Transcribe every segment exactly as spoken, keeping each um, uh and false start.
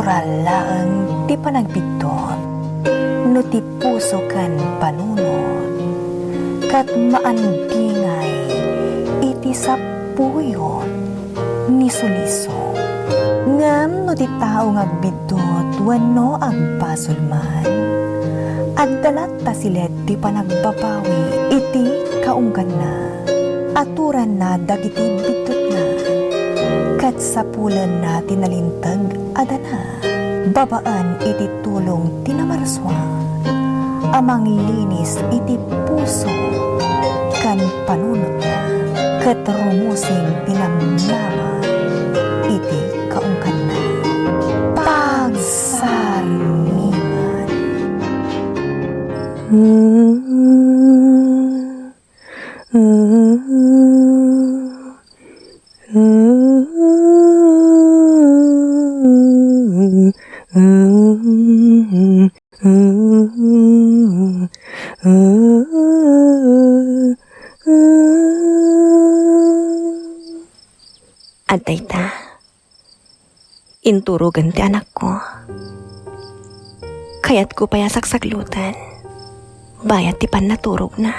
Natural laeng ti panagbiddut no ti puso ken panunot, ket maandingay iti sapuyot ni suliso. Ngem no ti tao nga agbiddut wenno agbasol man, adda latta siled ti panagbabawi iti kaungganna. Aturanna dagiti biddutna, ket sapulenna ti nalinteg a dana babaen iti tulong ti Namarsua a manglinis iti puso ken panunotna, ket rumusing ti namnama iti kaungganna. Pagsarmingan. Adda ita. Inturogen ti anakko. Kayatko pay a saksaglutan bayat ti pannaturogna.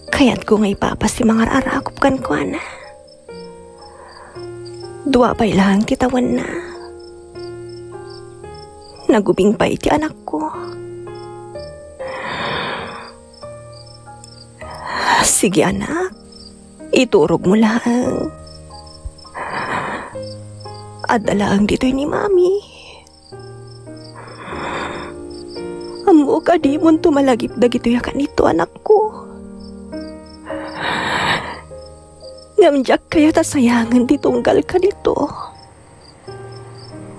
Kayatko nga ipapas ti mangar-arakop kenkuana. Dua pay laeng ti tawenna. Nagubing pay ti anakko. Sige, anak. Iturogmo laeng. Adda laeng ditoy ni Mami. Ammok a dimon tumalagip dagitoy a kanito, anakko. Ngem diak kayat a sayangen ti tunggal kanito.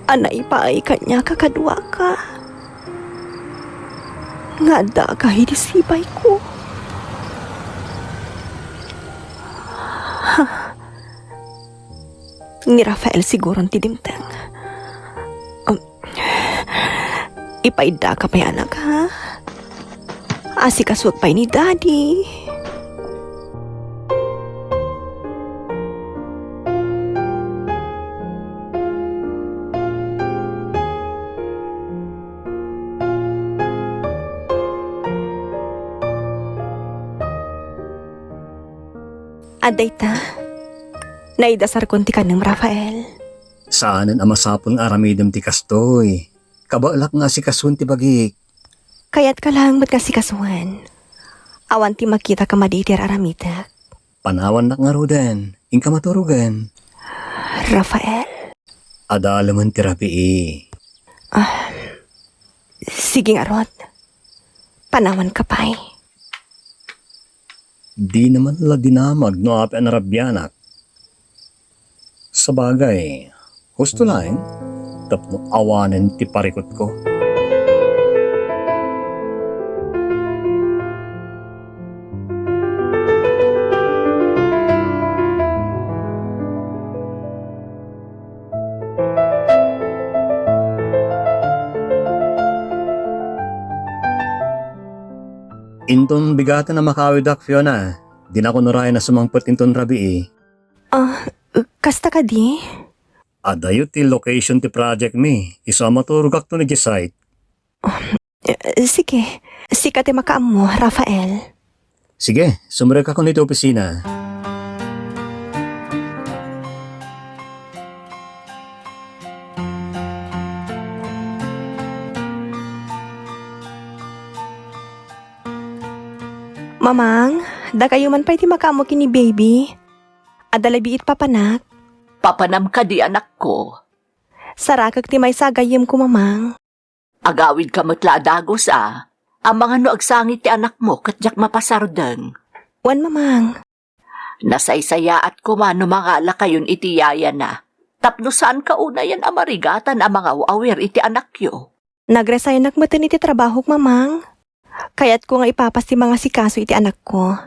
A naipaay kaniak a kaduaka nga addaka iti sipayko. Ni Rafael siguron ti dimteng. Um, ipaiddaka pay, anak, ha? Asikasuak pay ni Daddy. Adda ita. Naidasarkon ti kanem, Rafael. Saanen a masapul nga aramidem ti kastoy. Kabaelak nga asikasuen ti bagik. Kayatka laeng met nga asikasuen. Awan ti makita a madi iti ar-aramidek. Panawannak ngaruden. Inka maturogen. Rafael. Adalemen ti rabii. Ah, sige ngarud. Panawanka pay. Dina man la dinamag no apay a narabianak. Sabagay, husto laeng tapno awanen ti parikutko. Inton bigaten a makawidak, Fiona, dinak unurayen a sumangpet inton rabii. Ah, kasta kadi? Adayo ti location ti project mi. Isu a maturogakto idiay site. Eh, sige. Sika ti makaammo, Rafael. Sige, sumrekakon iti opisina. Mamang, dakayo man pay ti makaammo ken ni baby. Adda labi iti papanak. Papanam kadi, anakko? Sarakek ti maysa a gayyemko, Mamang. Agawidka met la a dagus a, amangan no agsangit ti anakmo ket diak mapasardeng. Wen, Mamang. Nasaysayaat koma no mangalakayon iti yayana, tapno saanka unayen a marigatan a mangaw-awir iti anakyo. Nag-resignak metten iti trabahok, Mamang. Kayatko nga ipapas ti mangasikaso iti anakko.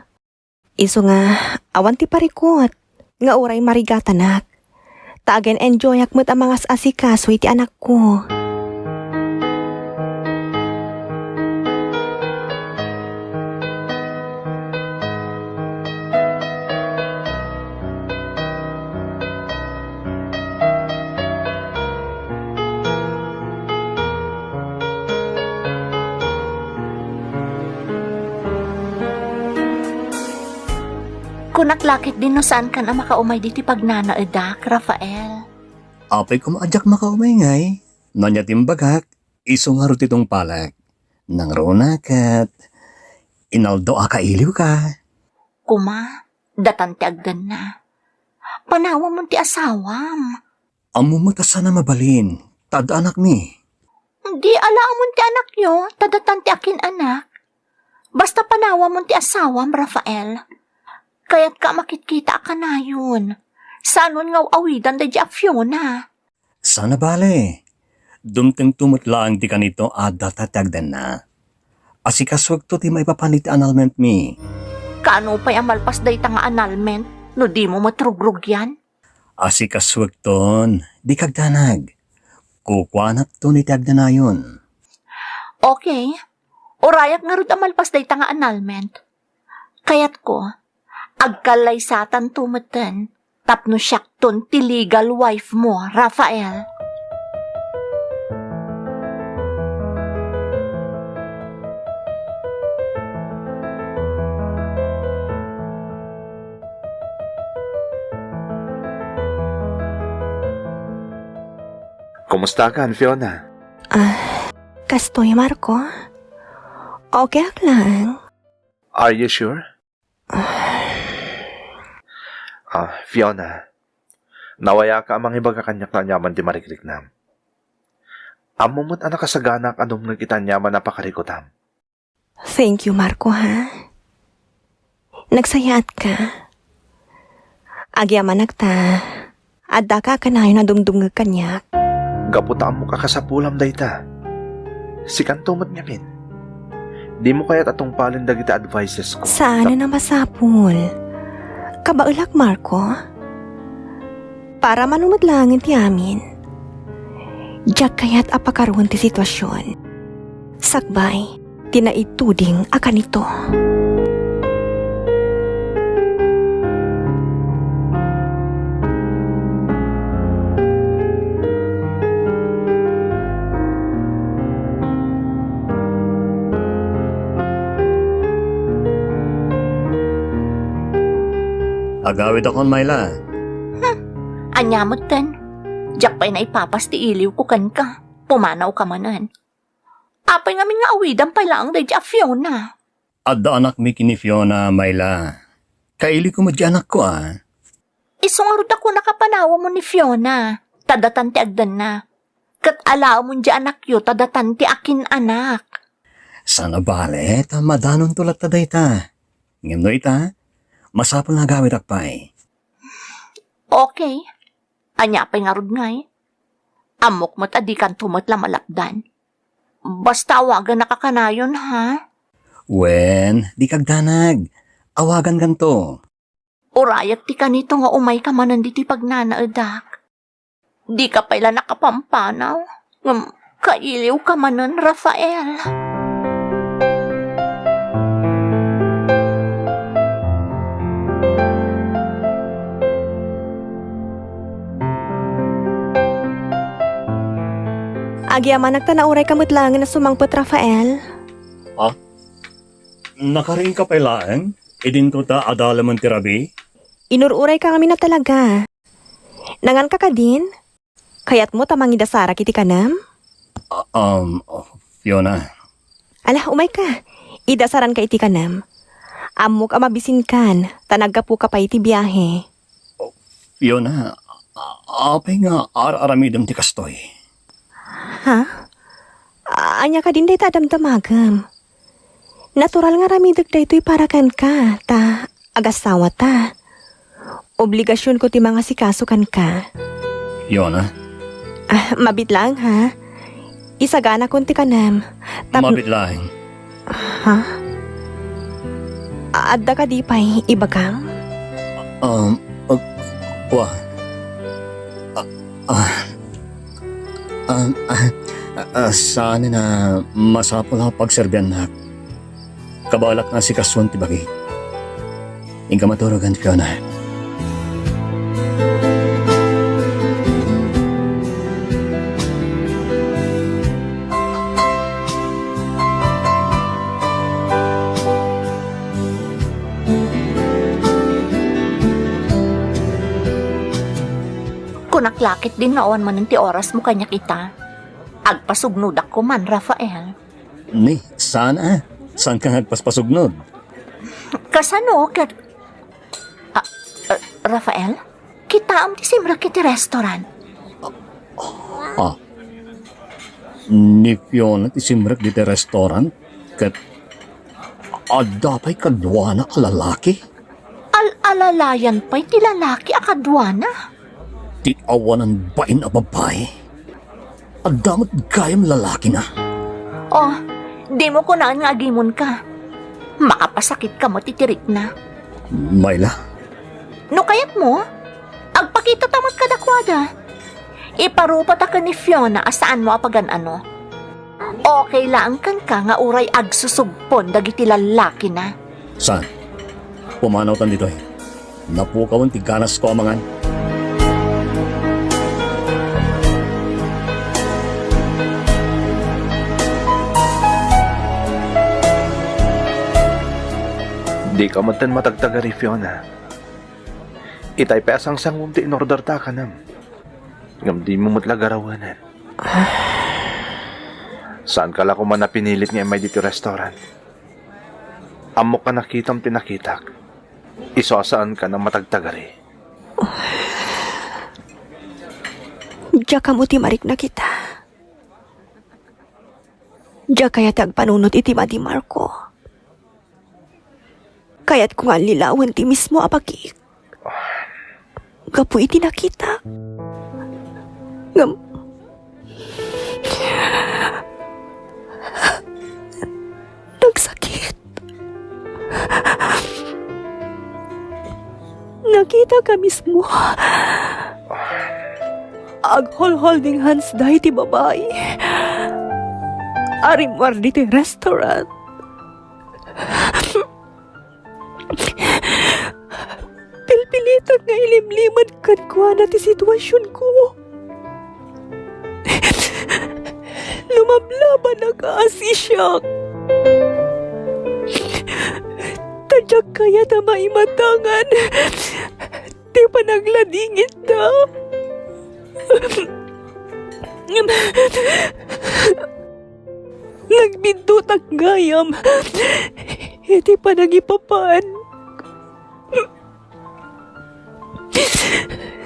Isu nga, awan ti parikut nga uray marigatanak. Ta agen-enjoyak met a mangas-asikaso iti anakko. Laketdin no saankan a makaumay ditoy pagnanaedak, Rafael. Apay koma a diak makaumay ngay? No ania ti imbagak, isu ngarud ti tungpalek. Nangruna ket inaldo a kailiwka. Kuma, datan ti agdanna. Panawamon ti asawam. Ammom met a saan a mabalin, ta adda anakmi. Di alaamon ti anakyo, ta datan ti akin-anak. Basta panawamon ti asawam, Rafael. Kayatka a makitkita a kanayon. Saanon nga aw-awidan daydi a Fiona. Saan a bale. Dumtengto met laeng ti kanito a data ti agdanna. Asikasuekto ti maipapan iti annulmentmi. Kaano pay a malpas dayta nga annulment no dimo met rugrugyan? Asikasuekton, di kagdanag. Kukuanakton iti agdanayon. Okay. Urayak ngarud a malpas dayta nga annulment. Kayatko, agkallaysatanto metten tapno siakton ti legal wife mo, Rafael. Kumustakan, Fiona? Ah, kastoy, Marco? Okay ak lang. Are you sure? Ah, Fiona, nawayaka a mangibaga kaniak no aniaman ti marikriknam. Ammom met a nakasaganak a dumngeg iti aniaman a pakarikutam. Thank you, Marco, ha? Nagsayaatka. Agyamanak ta, addaka a kanayon a dumdumngeg kaniak. Gapu ta ammok a kasapulam dayta. Sikanto met ngamin. Dimo kayat a tungpalen dagiti advices ko? Saanen a masapul. Kabaelak, Marco. Para mano met laengen ti amin, diak kayat a pakaruhen ti sitwasion. Sakbay ti naituding a kanito. Agawidakon, Myla. Hmm. Ania metten? Diak pay naipapas ti iliwko kenka. Pumanawka manen. Apay ngamin nga awidan pay laeng daydi a Fiona? Adda anakmi ken ni Fiona, Myla. Kailiwko met di anakko, a. Isu ngarud a kunak a panawamon ni Fiona, ta datan ti agdanna. Ket alaamon di anakyo, ta datan ti akin-anak. Saan a bale, ta madanonto latta dayta. Ngem no ita, masapul nga agawidak pay. Okay. Ania pay ngarud ngay? Ammok met a dikanto met la malapdan. Basta awaganak a kanayon, ha? Wen, di kagdanag. Awagankanto. Urayak ti kanito nga umayka manen ditoy pagnanaedak. Dika pay la nakapampanaw. Ngem kailiwka manen, Rafael. Agyamanak ta naurayka met laengen a sumangpet, Rafael. Ah? Nakariingka pay laeng? Idinto ta adalemen ti rabii? Inur-urayka ngamin a talaga. Nanganka kadin? Kayatmo ta mangidasarak iti kanem? Ah, um, oh, Fiona. Ala, umayka. Idasaranka iti kanem. Ammok a mabisinkan, ta naggapuka pay iti biahe. Oh, Fiona, a-, apay nga ar-aramidem ti kastoy? Ha? A-, ania kadin dayta a damdamagem? Natural nga aramidek daytoy para kenka, ta agasawata. Obligasionko ti mangasikaso kenka. Fiona? Ah, mabiit laeng, ha? Isaganakon ti kanem. Tap- Mabiit laeng. Ha? Adda kadi pay ibagam? Um, uh, wa. Ah, ah, um, ah, ah, saan a masapul a pagserbiannak. Kabaelak nga asikasuan ti bagik. Inka maturogan, Fiona. Naklakit din nga awan manen ti orasmo kaniak ita. Agpasugnodak koman, Rafael. Ni, saan a? Saanka nga agpaspasugnod? Kasano ket, ah, ah, Rafael? Kitaem ti simrek iti restaurant. Ah. Ni Fiona ti simrek ditoy restaurant ket adda pay kaduana a lalaki? Al-alalayan pay ti lalaki a kaduana. Ti awanan bain a babai. Adda met gayam lalakina. Oh, dimo kunaan nga agimonka. Makapasakitka met iti rikna. Mayla? No kayatmo, agpakitata met kadakuada. Iparupata ken ni Fiona a saanmo a pagan-ano. Okay laeng kenka nga uray agsusugpon dagiti lalakina. Saan? Pumanawtan ditoy. Napukawen ti ganasko a mangan. Dika metten matagtagari, Fiona. Itay pay a sangsanguem ti inorderta a kanem. Ngem dimo met la garawenen. Saanka la koma a pinilit nga immay ditoy restaurant. Ammok a nakitam ti nakitak. Isu a saanka a matagtagari. Diak ammo ti mariknak ita. Diak kayat ti agpanunot iti madi, Marco. Kayatko nga allilawen ti mismo a bagik gapu iti nakitak. Ngem, nagsakit. Nakitaka mismo. Agholholding hands dayta ti babai a rimmuar ditoy restaurant. Pilpilitak nga ilimlimed kenkuana ti situasionko. Lumablaban a kaasisiak. Ta diak kayat a maimatangan ti panagladingitta. Nagbiddutak gayam iti panangipapan.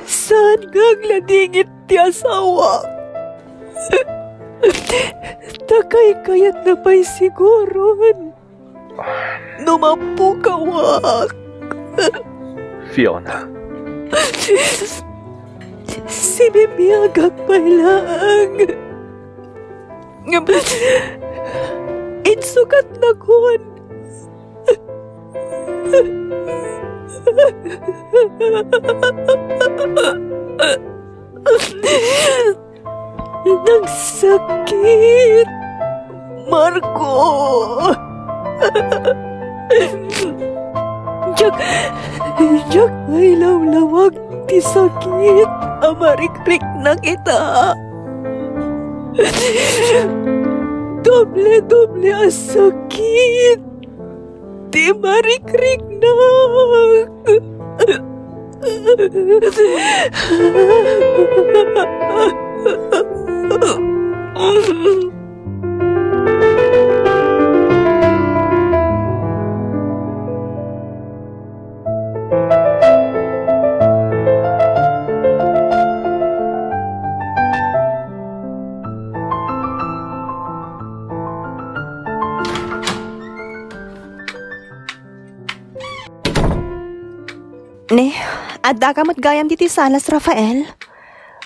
Saan nga agladingit ti asawa. Ta kaykayatna pay siguron no mapukawak. Fiona. Sibibiagak pay laeng. Ngem insukatnakon. Nagsakit, Marco. Diak, diak mailawlawag ti sakit a marikriknak ita. Doble-doble a sakit ti marikriknak. Ne, addaka met gayam ditoy salas, Rafael?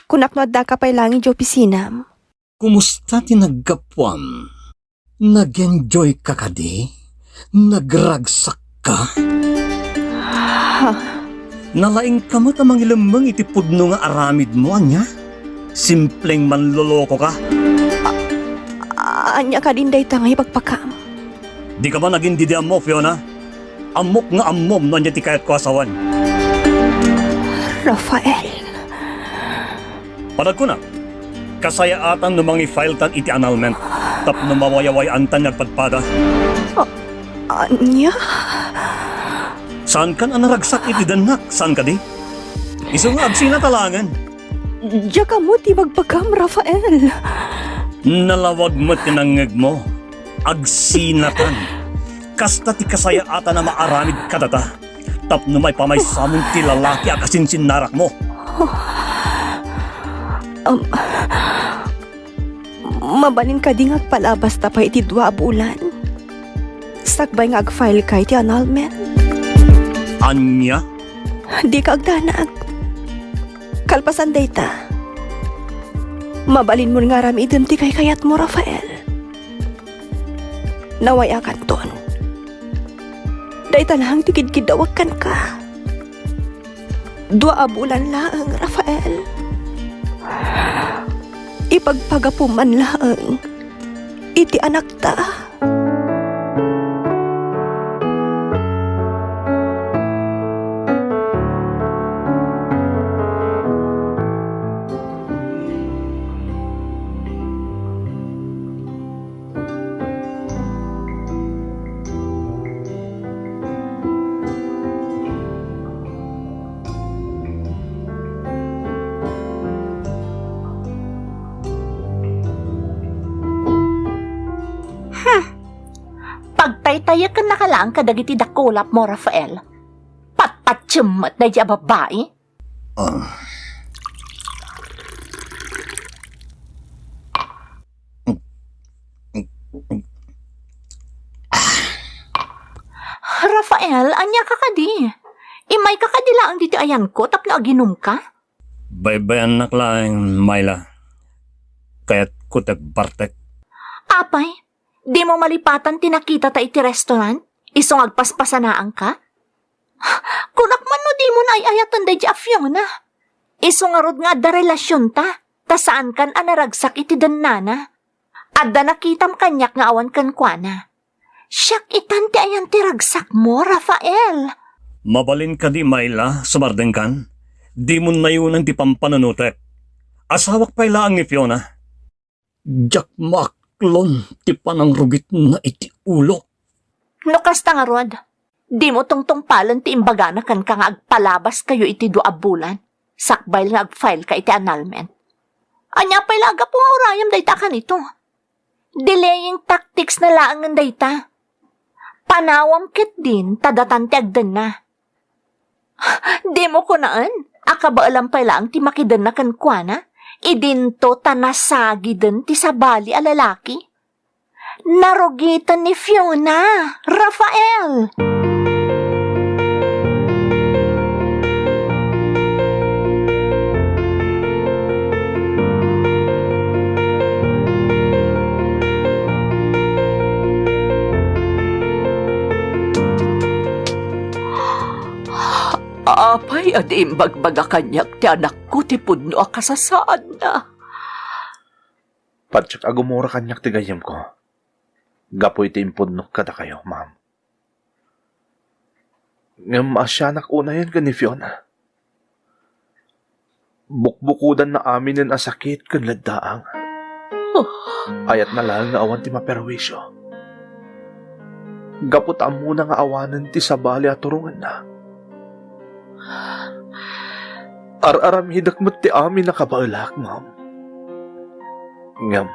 Kunak no addaka pay laeng idiay opisinam. Kumusta ti naggapuam? Nag-enjoy ka kadi? Nagragsakka? Ha? Nalaingka met a mangilemmeng iti pudno nga aramidmo, ania? Simpleng manlolokoka. A-, ania kadin dayta nga ipakpakam? Dika man agin didi ammo, Fiona. Ammok nga ammom no ania ti kayatko a sawen. Rafael. Panagkunak, kasayaatan no mangi-filetan iti annulment tapno mawayaway-antan nga agpadpada. A-, ania? Saankan a naragsak iti dennak, saan kadi? Isu nga agsinata laengen. Diak ammo ti ibagbagam, Rafael. Nalawag met ti nangngegmo. Agsinatan. Kasta ti kasayaatan a maaramid kadata. Tapno maipamaysamon ti lalaki a kasinsinnarakmo. Um, mabalin kadi nga agpalabasta pay iti dua a bulan? Sakbay nga ag-file ka iti annulment? Ania? Dika agdanag. Kalpasan dayta, mabalinmon nga aramiden ti kaykayatmo, Rafael. Naway-akanton. Dayta laeng ti kidkiddawak kenka. Dua a bulan laeng, Rafael. Ipagpagapum man laeng iti anakta. Hmm. Pagtaytayekennaka laeng kadagiti dakulapmo, Rafael. Patpatiem met daydi a babbai. Ah. Rafael, ania ka kadi? Imay ka kadi laeng ditoy ayanko tapno aginumka? Baybayannak laeng, Myla. Kayatko ti agbartek. Apay, dimo malipatan ti nakitata iti restaurant? Isu nga agpaspasanaanka? Kunak man no dimo naay-ayaten daydi a Fiona. Isu ngarud nga adda relasionta, ta saankan a naragsak iti dennana. Adda nakitam kaniak nga awan kenkuana. Siak itan ti ayan ti ragsakmo, Rafael. Mabalin kadi, Myla, sumardengkan? Dimo nayonan ti pampanunotek. Asawak pay laeng ni Fiona. Diak maaklon ti panangrugitna iti ulok. No kasta ngarud, dimo tungtungpalen ti imbagana kenka nga agpalabaskayo iti dua a bulan, sakbay nga ag-file-ka iti annulment. Ania pay la a gapu nga urayem dayta a kanito? Delaying tactics na laengen dayta. Panawam ketdin ta datan ti agdenna. Dimo kunaen a kabaelan pay laeng ti makidenna kenkuana, idinto ta nasagiden ti sabali a lalaki. Narugiten ni Fiona, Rafael! Apay a di imbagbaga kaniak ti anakko ti pudno a kasasaadna? Patiek a gumura kaniak ti gayyemko gapu iti impudnok kadakayo, ma'am. Ngem maasianak unayen ken ni Fiona. Bukbukodanna aminen a sakit ken leddaang. Oh. Ayatna laeng nga awan ti maperwisyo. Gapu ta ammona nga awanen ti sabali a turongenna. Ar-aramidek met ti amin a kabaelak, ma'am. Ngem,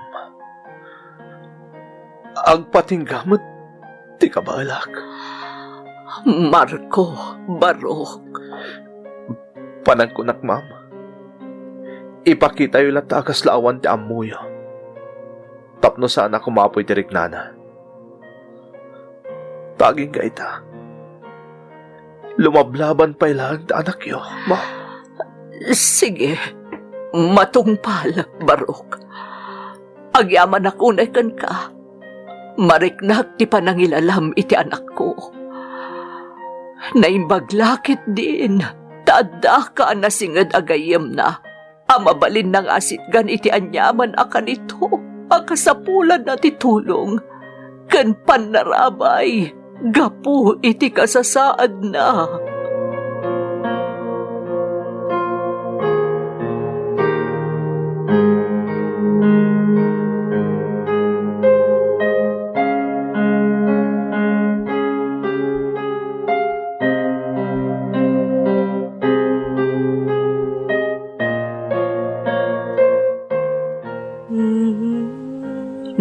agpatingga met ti kabaelak. Marco, Barok. Panagkunak, ma'am, ipakitayo latta a kasla awan ti ammoyo tapno saan a kumapoy ti riknana. Ta agingga ita, lumablaban pay laeng ti anakyo, ma'am. Sige, matungpal, Barok. Agyamanak unay kenka. Mariknak ti panangilalam iti anakko. Naimbag la ketdin ta addaka a nasinged a gayyemna a mabalin nangasitgan iti aniaman a kanito a kasapulanna ti tulong ken pannarabay gapu iti kasasaadna.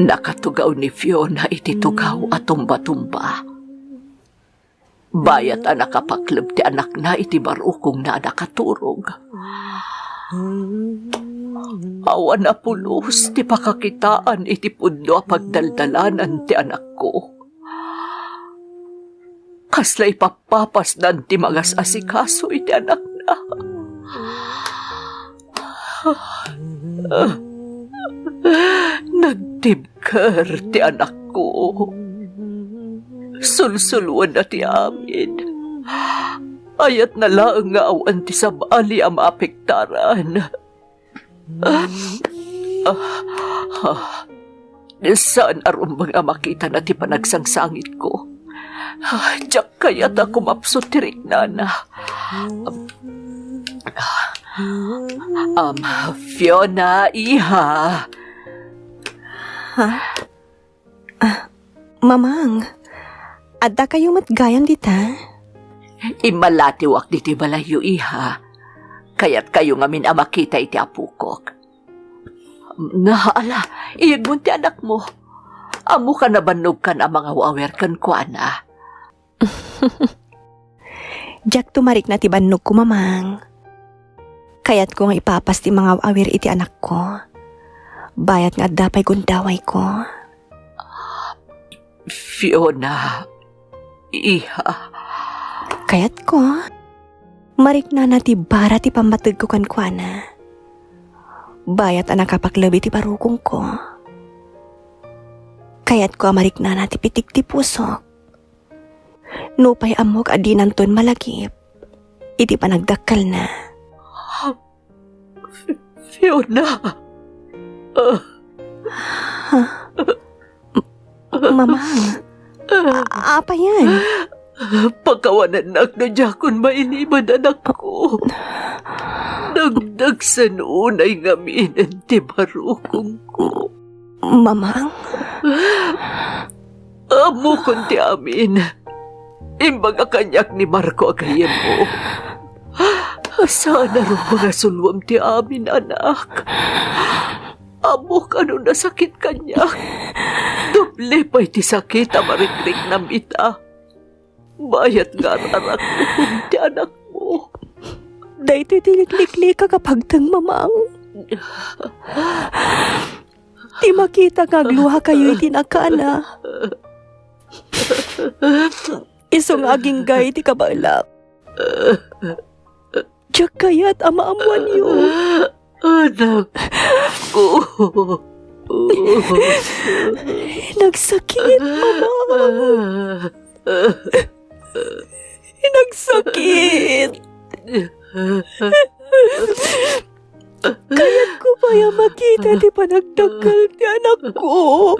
Nakatugaw ni Fiona iti tugaw a tumba-tumba. Bayat a nakapakleb ti anakna iti barukongna a nakaturog. Awan a pulos ti pakakitaan iti pudno a pagdaldalanan ti anakko. Kasla ipappapasdan ti mangas-asikaso iti anakna. Nagtibker ti anakko. Sulsuloenna ti amin. Ayatna laeng nga awan ti sabali a maapektaran. Ah, ah, ah. Saan a rumbeng a makitana ti panagsangsangitko. Ah, diak kayat a kumapsut ti riknana. Um, ah, um, Fiona, iha. Ha? Ah, Mamang, adda kayo met gayam dita? Immalatiwak ditoy balayyo, iha. Kayat kayo ngamin a makita iti apokok. Nga, ala, iyegmon ti anakmo. Ammokan a bannogkan a mangaw-awir kenkuana. Diak tumarikna ti bannogko, Mamang. Kayatko nga ipapas ti mangaw-awir iti anakko. Bayat nga adda pay gundawayko. Fiona, iha. Kayatko. Mariknana ti bara ti pammategko kenkuana. Bayat a nakapakleb iti barukongko. Kayatko a mariknana ti pitik ti pusok. Nupay ammok a dinanton malagip iti panagdakkelna. Fi-, Fiona. Ah. Ha? M-, Mamang. A-, apay yan? Pakawanennak no diakon mailimed, anakko. Dagdagsen unay ngamin ti barukongko. Mamang? Ammokon ti amin. Imbaga kaniak ni Marco a gayyemmo. Saan a rumbeng a sulwem ti amin, anak. Ammok a no nasakit kaniak, doble pay ti sakit a marikriknam ita. Bayat nga ar-arakko ti anakmo. Daytoy ti likliklikak a pagteng, Mamang. Ti makita nga agluakayo iti nakana. Isu nga aginggay ti kabaelak. Diak kayat a maammoanyo. Anakko. Nagsakit, Mama. Nagsakit. Kayatko pay a makita ti panagdakkel ti anakko.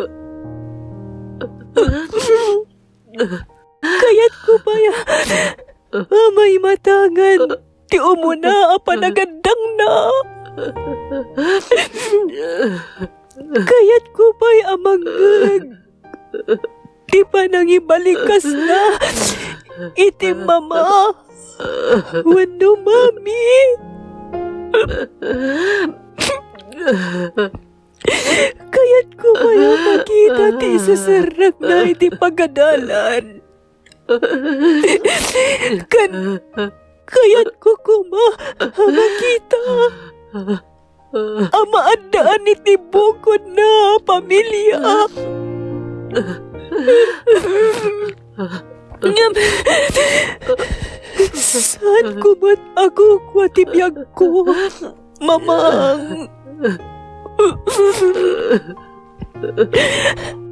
Kayatko pay a, a maimatangan ti umuna a panagaddangna. Kayatko pay a mangngeg ti panangibalikasna iti mama wenno mami. Kayatko pay a makita ti isuserrekna iti pagadalan. Ken kayatko koma a makita a maaddaan iti bukodna a pamilia. Ngem, saanko met a kukua ti biagko, Mamang.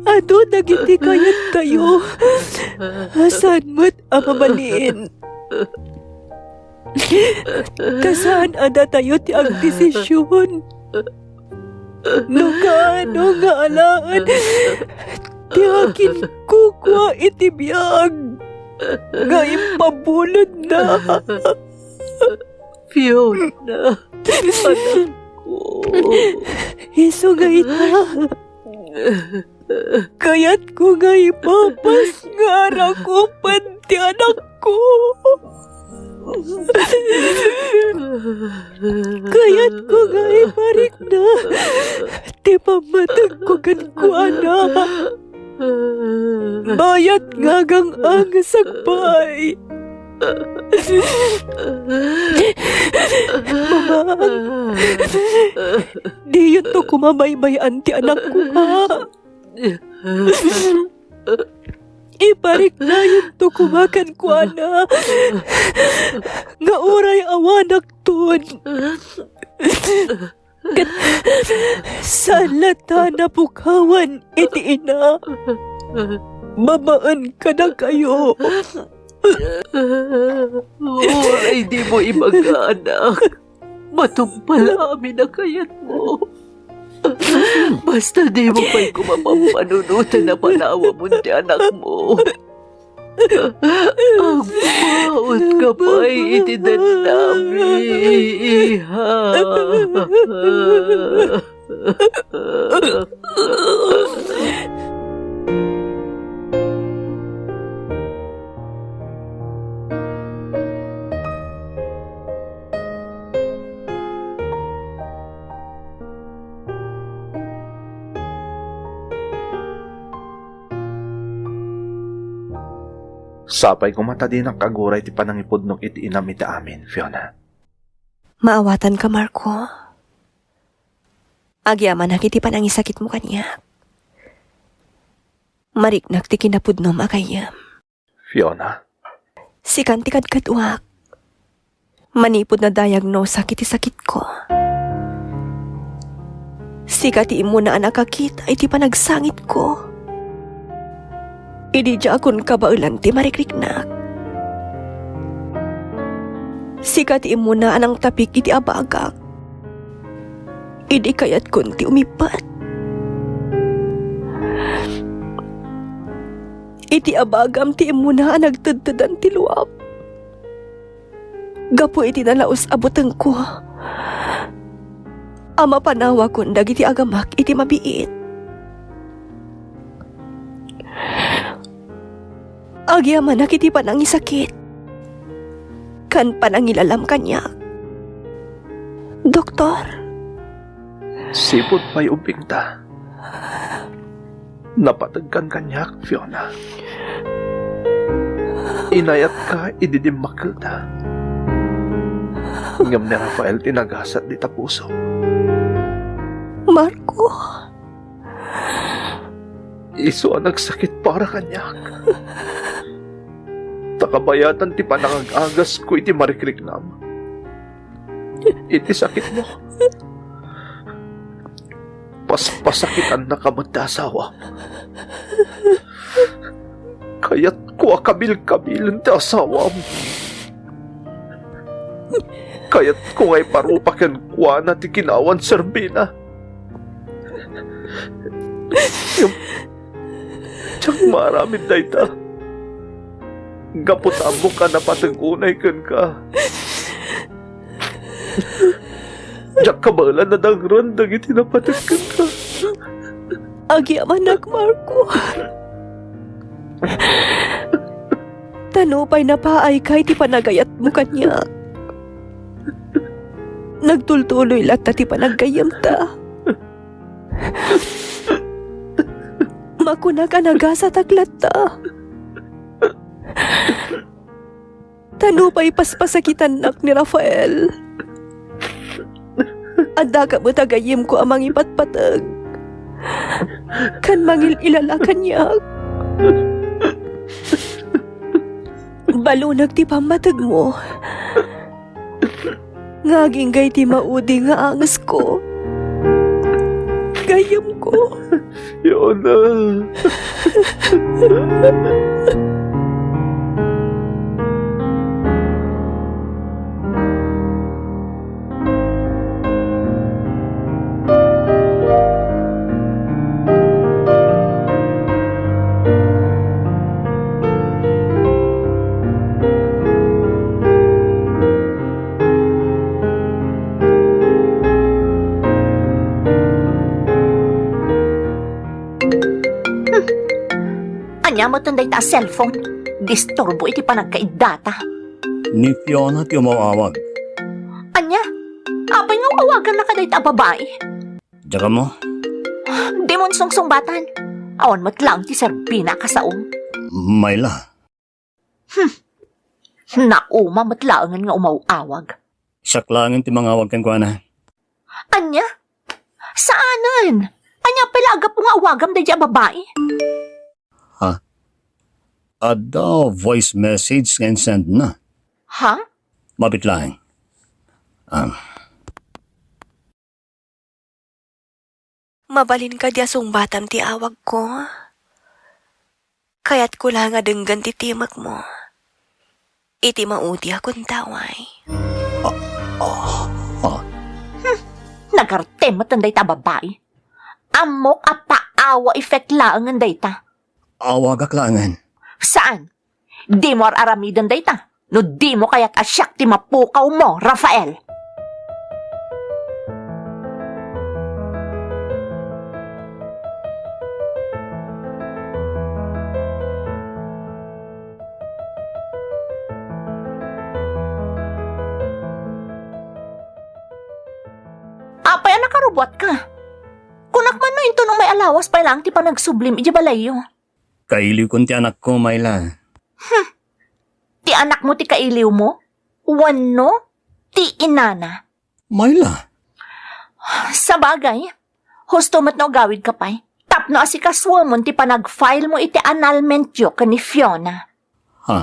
Adu dagiti kayattayo a saan met a mabalin. Ta saan a datayo ti agdesision no kaano nga alaen ti aginkukua iti biag nga impabulodna. Fiona, anakko. Isu nga ita, kayatko nga ipapas nga arakupen ti anakko. Kayatko nga iparikna ti pammategko kenkuana. Bayat nga agang-angesak pay. Mama, diyonto koma baybay-an ti anakko, ha? Ipariknayonto koma kenkuana nga uray awanakton. Ket saan latta napukawan iti ina babaen kadakayo. Uray dimo ibaga, anak. Matungpal amin a kayatmo. Basta dimo pay koma pampanunoten a panawamon ti anakmo. Agpaut ka pay iti dennami, iha. Sapay koma ta dinak aguray ti panangipudnok iti inam iti amin, Fiona. Maawatanka, Marco. Agyamanak iti panangisakitmo kaniak. Mariknak ti kinapudnom a gayyem. Fiona? Sikan ti kadkaduak. Manipud nadayagnosak iti sakitko. Sika ti immuna a nakakita iti panagsangitko. Idi diakon kabaelan ti marikriknak. Sika ti immuna a nangtapik iti abagak. Idi kayatkon ti umippet. Iti abagam ti immuna a nagtedtedan ti luam. Gapu iti nalaus a butengko a mapanawakon dagiti agamak iti mabiit. Agyamanak iti panangisakit ken panangilalam kaniak. Doktor. Sipud pay ubbingta. Napategkan kaniak, Fiona. Inayatka idi dimmakkelta. Ngem ni Rafael ti nagasat dita puso. Marco. Isu a nagsakit para kaniak. Ta kabayatan ti panangag-agasko iti marikriknam. Iti sakitmo. Paspasakitannaka met ti asawam. Kayatko a kabilkabilen ti asawam. Kayatko nga iparupa kenkuana ti ginawan serbina. Ngem, diak maaramid dayta. Gapu ta ammok a napateg unay kenka. Diak kabaelan a dangren dagiti napateg kenka. Agyamanak, Marco. Ta nupay napaayka iti panagayatmo kaniak, nagtultuloy latta ti panaggayyemta. Makunak a nagasatak latta. Ta nupay paspasakitannak ni Rafael, addaka met a gayyemko a mangipatpateg ken mangil-ilala kaniak. Balunek ti pammategmo nga agingga iti maudi nga angesko. Gayyemko. Fiona. Ania metten dayta a cellphone? Disturbo iti panagkaiddata. Ni Fiona ti umaw-awag. Ania? Apay nga awaganna kadayta a babai? Diak ammo. Dimon sungsungbatan. Awan met laeng ti serbina a kasaom. Myla. Hmm. Nauma met laengen nga umaw-awag. Siak laengen ti mangawag kenkuana. Ania? Saanen. Ania pay la a gapu nga awagam daydiay a babai? Ha? Adda voice message nga insendna. Ha? Mabiit laeng. Ah. Mabalin kadi a sungbatam ti awagko? Kayatko la nga denggen ti timekmo iti maudi a kuntaway. Ah, ah, ah. Hmm, nagarte met dayta a babai. Ammok a paawa effect laengen dayta. Awagak laengen. Saan? Dimo ar-aramiden dayta no dimo kayat a siak ti mapukawmo, Rafael. Apay a nakarubuatka? Kunak man no inton umay a lawas pay laeng ti panagsublim idiay balayyo. Kailiwkon ti anakko, Myla. Hmm. Ti anakmo ti kailiwmo? Wenno ti inana? Myla. Sabagay, husto met no agawidka pay tapno asikasuemon ti panag-filemo iti annulmentyo ken ni Fiona. Ha?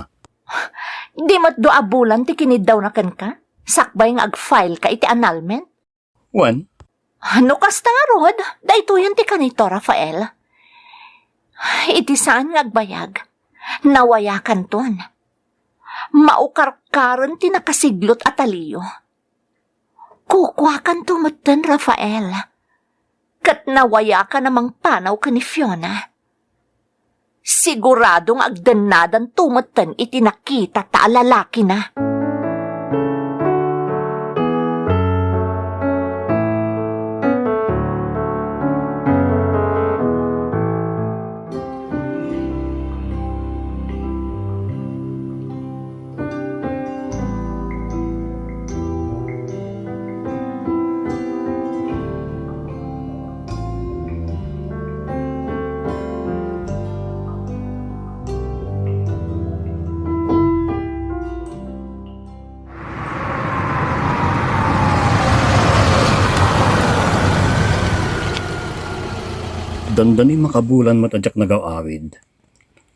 Di met dua a bulan ti kiniddawna kenka sakbay nga ag-fileka iti annulment? Wen? No kasta ngarud, daytoyen ti kanito, Rafael. Iti saan nga agbayag, nawayakanton. Maukarkaren ti nakasiglot a talio. Kukuakanto metten, Rafael. Ket nawayakan a mangpanaw ken ni Fiona. Sigurado nga agdennadanto metten iti nakitata a lalakina. Dandani makabulan met a diak nagaw-awid.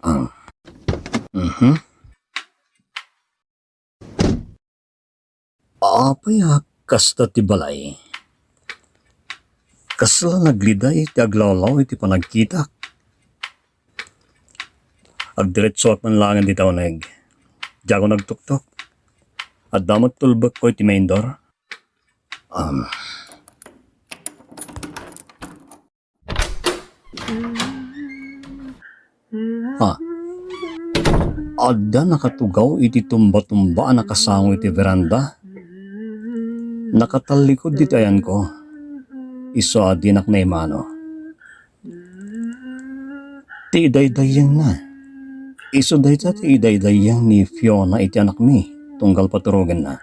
Ah. Mhm. Apay a kasta ti balay? Kasla nagliday ti aglawlaw iti panagkitak. Agdiretsoak man laengen dita uneg. Diakon agtuktok. Adda met tulbekko iti main door. Um. Ha? Adda nakatugaw iti tumba-tumba a nakasango iti veranda. Nakatallikud ditoy ayanko. Isu a dinak naimano. Ti idaydayengna. Isu dayta ti idaydayeng ni Fiona iti anakmi tunggal paturogenna.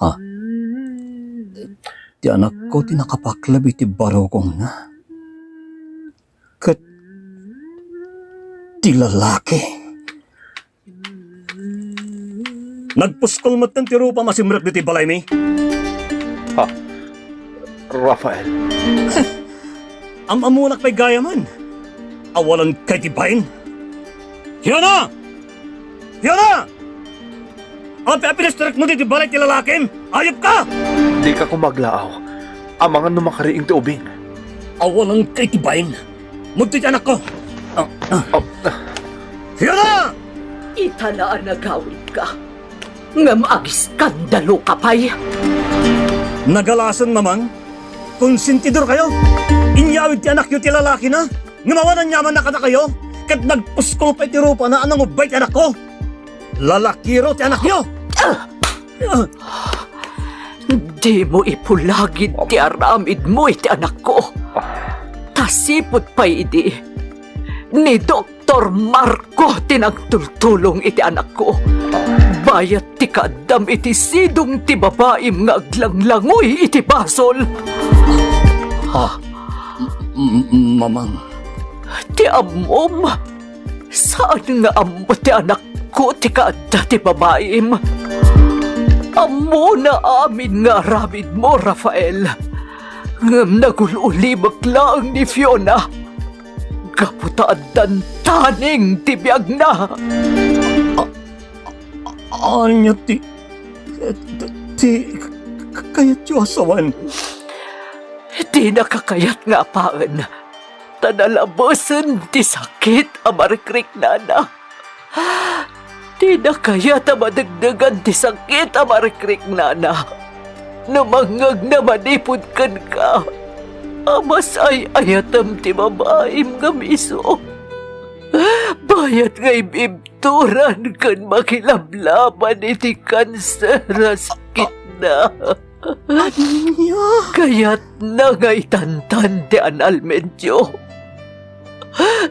Ha? Ti anakko ti nakapakleb iti barukongna. Ket ti lalaki. Nagpuskol metten ti rupam a simrek ditoy balaymi. Ha? Rafael. Am-ammonak pay gayamen. Awalan kay ti bain. Fiona! Fiona! Apay a pinasterekmo ditoy balay ti lalakim? Ayupka! Dika koma aglaaw. Amangan no makariing ti ubing. Awalan kay ti bain. Mudto ti anakko. Ah, ah. Oh, ah. Fiona! Ita la a nagawidka. Ngem agiskandaloka pay. Nagalasen, Mamang. Konsentidorkayo. Inyawid ti anakyo ti lalakina. Ngem awan aniamanna kadakayo. Ket nagpuskol pay ti rupana a nangubbay ti anakko. Lalakiro ti anakyo. Ah! Dimo ipulagid ti aramidmo iti anakko. Ta sipud pay idi, ni Doktor Marco ti nangtultulong iti anakko. Bayat ti kaaddam iti sidong ti babaim nga aglanglangoy iti basol. Ah, m-, m-, Mamang. Ti ammom, saan nga ammo ti anakko ti kaadda ti babaim. Ammona amin nga aramidmo, Rafael. Ngem nagul-ulimek laeng ni Fiona. Gapu ta addan taneng ti biagna. Ania ti, ti k-, kayatyo a sawen? Dina kakayat nga apaen, ta nalabesen ti sakit a marikriknana. Dina kayat a madegdegan ti sakit a marikriknana. No mangngegna manipud kenka, a mas ay-ayatem ti babaim nga miso. Bayat nga ibib-, turan ken makilablaban iti kanser a sakitna. Ania? Kayatna nga itantan ti analmenyo.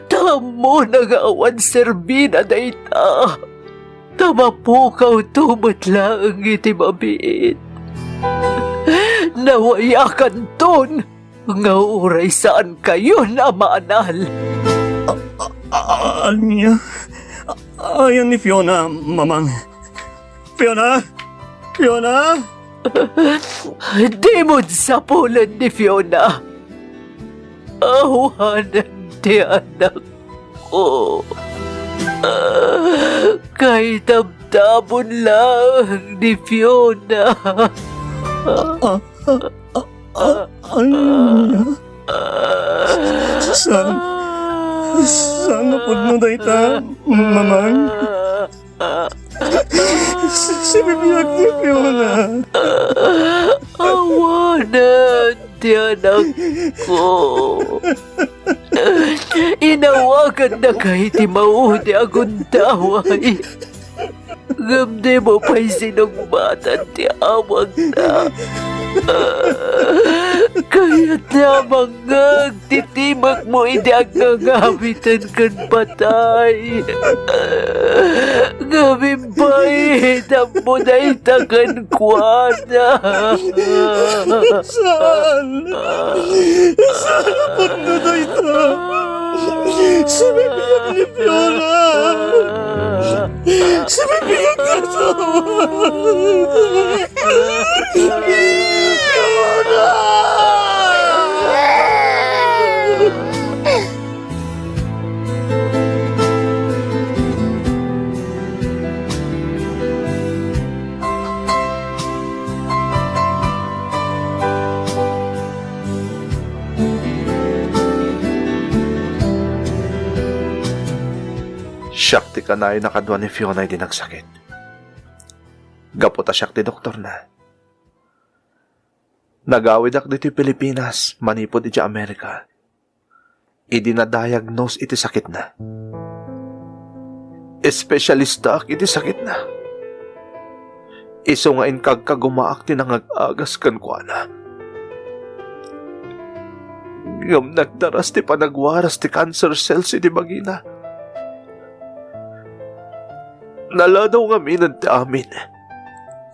Ta ammona nga awan serbina dayta. Ta mapukawto met laeng iti mabiit. Nawayakanton nga uray saankayon a maanal. A-, a-, a-, ania? A-, ayan ni Fiona, Mamang. Fiona? Fiona? Dimon sapulen ni Fiona. Awanen ti anakko. Kaitabtabon laeng ni Fiona. A-, a-, a-, ania? Saan, saan a pudno dayta, Mamang? Si, si bibiag ni Fiona. Awanen ti anakko. Inawagannaka iti maudi a gundaway. Ngem dimo pay sinungmatan ti awagna. Kayatna a mangngeg ti timekmo idi agngangawiten ken patay. Ngem imbait, ammo dayta kenkuana. Saan? Saan a pudno dayta? Sibibiag ni Fiona! Sibibiag ti asawa! Fiona! Siak ti kanayon a kadua ni Fiona idi nagsakit. Gapu ta siak ti doktorna, nagawidak ditoy Pilipinas manipud idiay Amerika. Idi na-diagnose iti sakitna, espesyalistaak iti sakitna. Isu nga inkagkagumaak ti nangag-agas kenkuana. Ngem nagdaras ti panagwaras ti cancer cells iti bagina. Naladaw ngaminen ti amin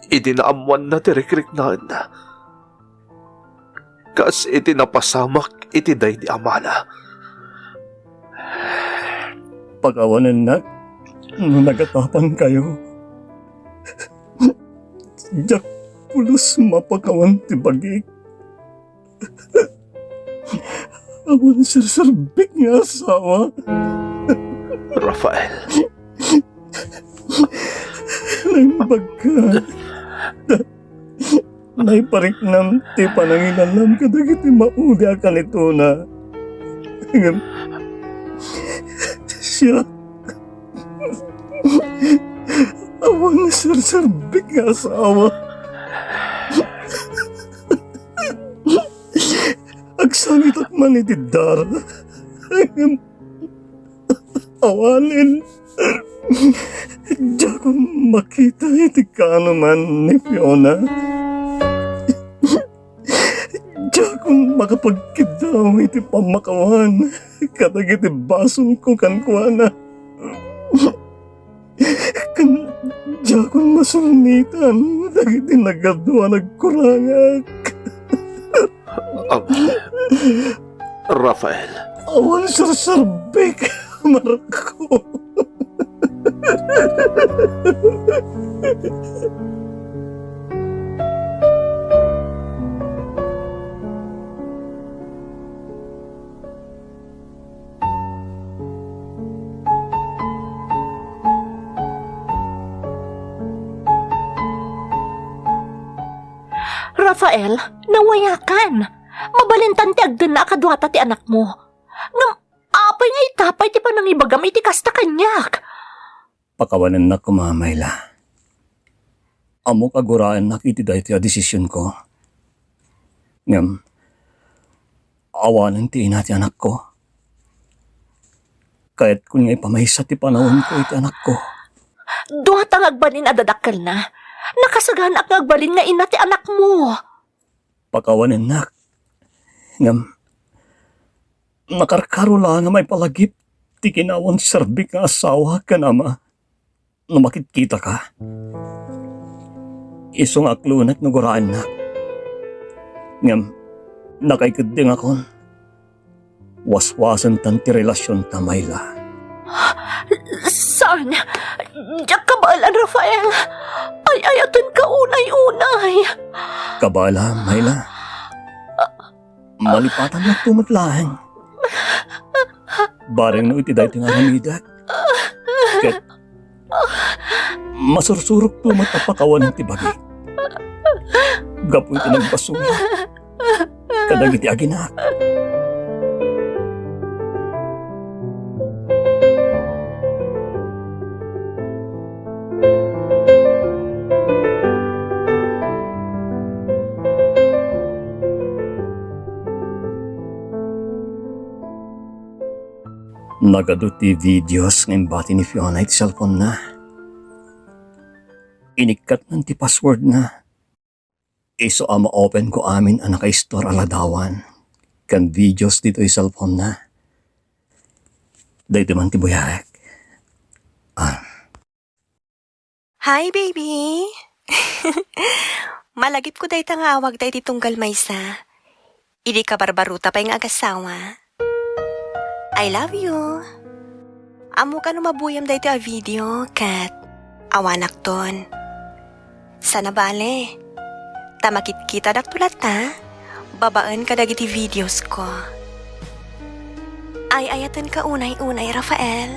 idi naammoanna ti rikriknaenna, kas iti napasamak iti daydi a mana. Pakawanennak no nagatapankayo. Diak pulos mapakawan ti bagik. Awan serserbik nga asawa. Rafael. Naimbagka. Naipariknam ti panangilanam kadagiti maudi a kanitona. Ngem siak, awan serserbik nga asawa. Agsangitak man iti dara. Awanen. Diakon makita iti kaanoman ni Fiona. Diakon makapagkiddaw iti pammakawan kadagiti basolko kenkuana. Ken diakon masulnitan dagiti nagadu a nagkurangak. Ama, Rafael. Awan serserbik, Marco. Rafael, nawayakan. Mabalintan ti agdenna a kaduata ti anakmo. Ngem apay nga ita pay ti panangibagam iti kasta kaniak? Pakawanennak koma, Mayla. Ammok a guraennak iti daytoy a desisionko. Ngem, awanen ti ina ti anakko. Kayatkon nga ipamaysa ti panawenko iti anakko. Duata nga agbalin a dadakkelna. Nakasaganaak nga agbalin nga ina ti anakmo. Pakawanennak. Ngem, nakarkaro la nga maipalagip ti kinawan serbik nga asawa ken ama no makitkitaka. Isu nga aklonek no guraennak. Ngem, nakaikeddengakon. Waswasentan ti relasionta, Mayla. Saan? Diak kabaelan, Rafael. Ay-ayatenka unay-unay. Kabaela, Mayla? Malipatannak to met laeng. Bareng no iti daytoy nga aramidek. Ket masursurok to met a pakawanen ti bagik. Gapu iti nagbasol kadagiti aginak. Nagadu ti videos nga imbati ni Fiona iti cellphone-na. Inikkatnan ti password-na. Isu a ma-open-ko amin a naka-store a ladawan ken videos ditoy cellphone-na. Daytoy man ti buyaek. Ah. Hi, baby! Malagipko dayta nga awagda iti tunggal maysa. Idi kabarbaruta pay nga agasawa. I love you. Ammoka no mabuyam daytoy a video ket awanakton. Sana bale, ta makitkitada latta babaen kadagiti videos ko. Ay-ayatenka unay-unay, Rafael.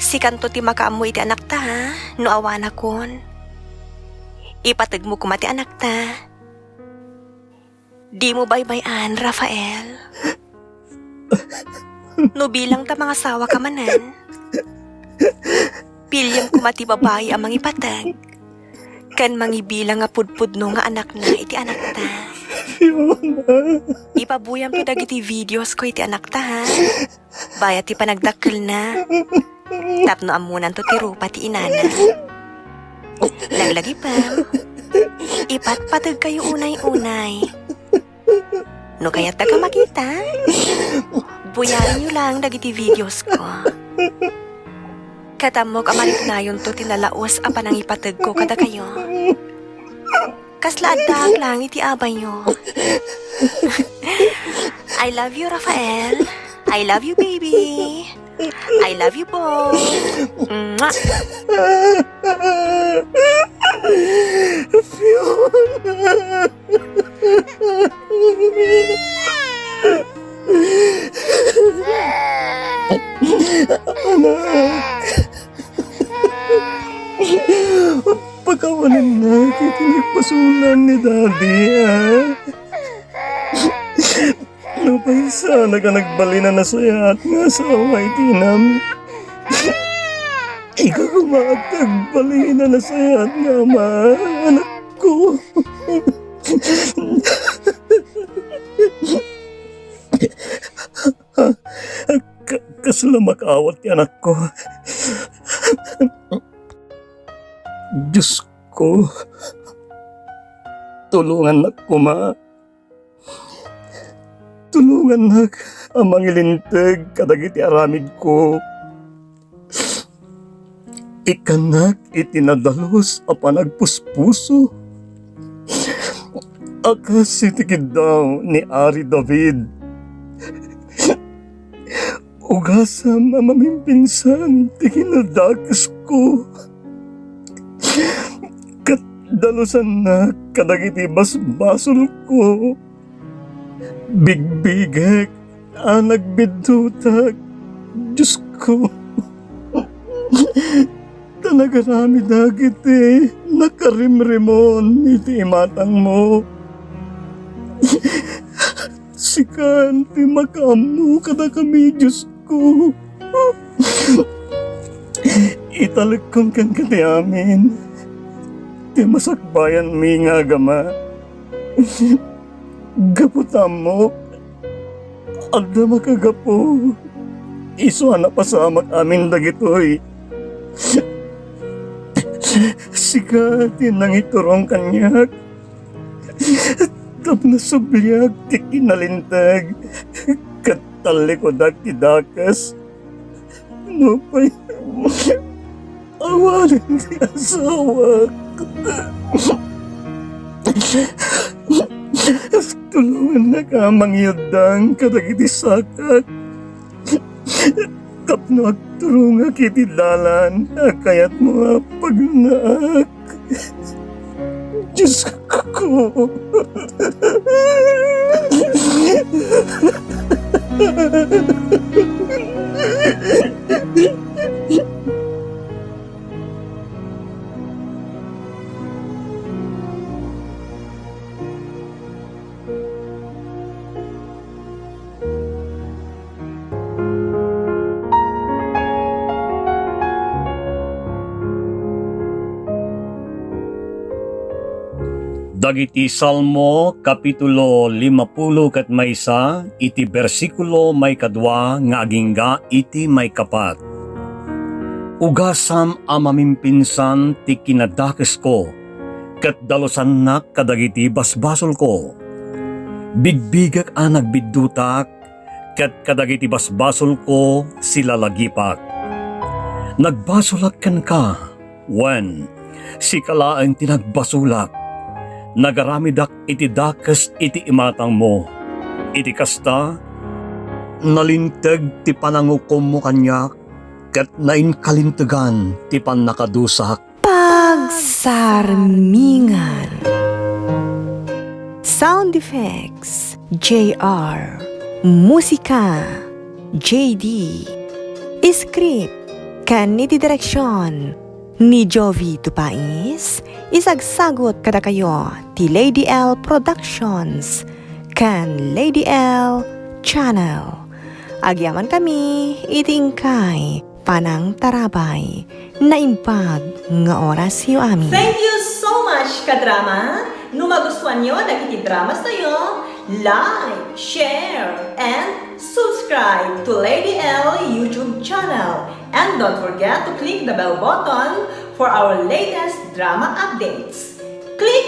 Sikanto ti makaammo iti anakta, ha, no awanakon. Ipategmo koma ti anakta. Dimo baybay-an, Rafael. No bilang ta mangasawaka manen, piliem koma ti babai a mangipateg ken mangibilang nga pudpudno nga anakna iti anakta. Fiona. Ipabuyamto dagiti videos ko iti anakta, ha? Bayat ti panagdakkelna. Tapno ammonanto ti rupa ti inana. Laglagipem, ipatpategkayo unay-unay. No kayatda ka makita, buyaenyo lang dagiti videos ko. Ket ammok a mariknayonto ti nalaus a panangipategko kadakayo. Kasla addaak lang iti abayyo. I love you, Rafael. I love you, baby. I love you, boy. Mwah! Fiona! Anak! Pakawanennak iti nagpasolan ni Daddy, a? Napaysana ka nagbalin a nasayaat nga asawa iti inam. Ika koma ti agbalin a nasayaat nga ama, anakko. Ka-, kasla makaawat ti anakko. Diosko, tulongannak koma. Tulongannak a mangilinteg kadagiti aramidko. Ikkannak iti nadalus a panagpuspuso. A kas iti kiddaw ni Ari David, ugasam a mamimpinsan ti kinadakesko, ket dalusannak kadagiti basbasolko. Bigbigek a nagbiddutak, Diosko, ta nagaramidak iti nakarimrimon iti imatangmo. Sika ti makaammo kadakami, Diosko. Italekkom kenka ti amin ti masakbayanmi nga agama. Gapu ta ammok, adda makagapu. Isu a napasamak amin dagitoy. Sika ti nangiturong kaniak tapno subliak ti kinalinteg ket tallikudak ti dakes. Nupay awanen ti asawak, tulongannak a mangiuddang kadagiti sakak tapno agturongak iti dalan a kayatmo a pagnaak. Diosko. Dagiti Salmo, kapitulo limapulo ket maysa, iti bersikulo maikadua nga agingga iti maikapat. Ugasam a mamimpinsan ti kinadakesko, ket dalusannak kadagiti basbasolko. Bigbigek a nagbiddutak, ket kadagiti basbasolko silalagipak. Nagbasolak kenka, wen, sika laeng ti nagbasolak. Nagaramidak iti dakes iti imatangmo. Iti kasta, nalinteg ti panangukommo kaniak, ket nainkalintegan ti pannakadusak. Pagsarmingan. Sound effects, J R. Musika, J D. Script ken iti direksion ni Jovi Tupais, isagsagut kadakayo ti Lady L Productions ken Lady L Channel. Agyamankami iti inkay panangtarabay. Naimbag nga orasyo amin. Thank you so much, kadrama! No magustuanyo dagiti dramas tayo, like, share, and subscribe to Lady L YouTube channel. And don't forget to click the bell button for our latest drama updates. Click